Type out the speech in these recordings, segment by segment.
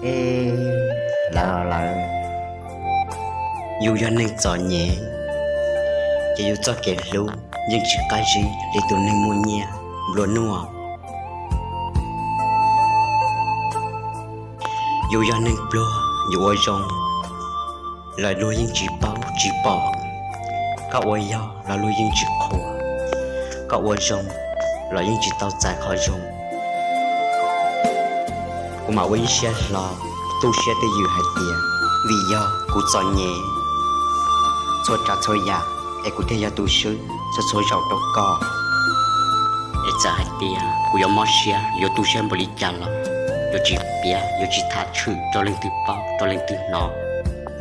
Eb, lawv, lawv, yus yog neeg txom nyem, ces yus txoj kev hlub yeej tsis qab zib li tus neeg muaj nyiaj nplua nuj. Yus yog neeg pluag, yus ua zoo, lawv luag yeej tsis paub tsis pom. Koj ua yog los luag yeej tsis qhuas, koj ua zoo los yeej tsis tau txais qhov zoo. Kuv mam ua ib siab hlo, tu siab twj ywm hais tias, vim yog kuv txom nyem txhua tsav txhua yam, es kuv thiaj yog tus swb txhua txhua zaus rau koj. Es txawm hais tias kuv yuav mob siab, yuav tu siab npaum li cas los yuav tsis piav, yuav tsis tham tshwm rau leej twg paub, rau leej twg hnov,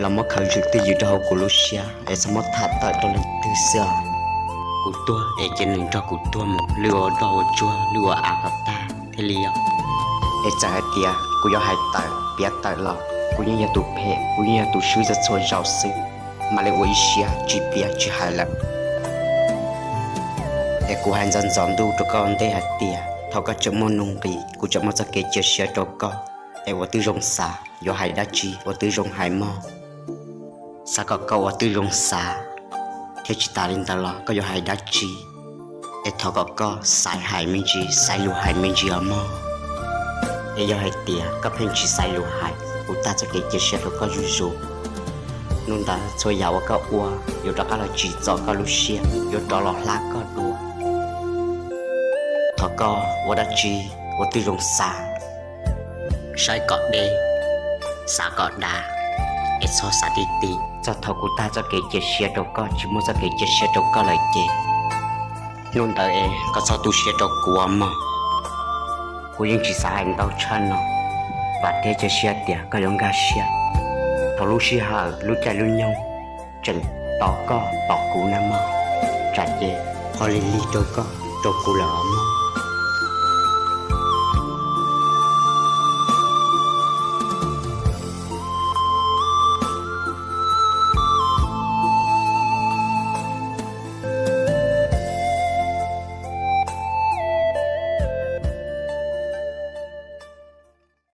los muab khaws zwm twj ywm rau hauv kuv lub siab, es txhob muab tham tawm rau leej twg xwb. Kuv tuag es cia nws nrog kuv tuag mus, lwj ua doj ua tsuag, lwj ua av kom tag thiaj li yog. Es txawm hais tias kuv yuav hais tawm piav tawm los kuv yeej yog tus phem, kuv yeej yog tus swb txhua txhua zaus xwb. Mam li ua ib siab tsis piav tsis hais lawm. Es kuv hais ntxov ntxov ntuj rau koj ua ntej hais tias, thaum koj tseem muaj nuj nqis, kuv tseem muaj txoj kev cia siab rau koj, es ua tib zoo xav, yuav hais dab tsi ua tib zoo hais mog. Xav kom koj ua tib zoo xav, thiab tsis tas li ntawd los koj yuav hais dab tsi, es thov kom koj xaiv hais me ntsis, xaiv lus hais me ntsis os mog. Es yog hais tias koj pheej tsis xaiv lus hais, kuv tag txoj kev cia siab rau koj zuj zus. Hnub ntawd txhua yam uas koj ua yuav rov qab los tsim txom koj lub siab, yuav rov los hlab koj dua. Thov koj ua dab tsi ua tib zoo xav, saib kom deb, xav kom dav, es txhob xav ti ti. Txog thaum kuv tag txoj kev cia siab rau koj, tsis muaj txoj kev cia siab rau koj lawm ces, hnub ntawd es koj txhob tu siab rau kuv mog. Kuv yeej tsis xav hais ntau tshaj no, vam thiab cia siab tias koj yuav nkag siab. Thaum lub sij hawm lub caij lub nyoog tseem tos koj tos kuv na mog, tsam ces ho lig lig rau koj rau kuv lawm os mog.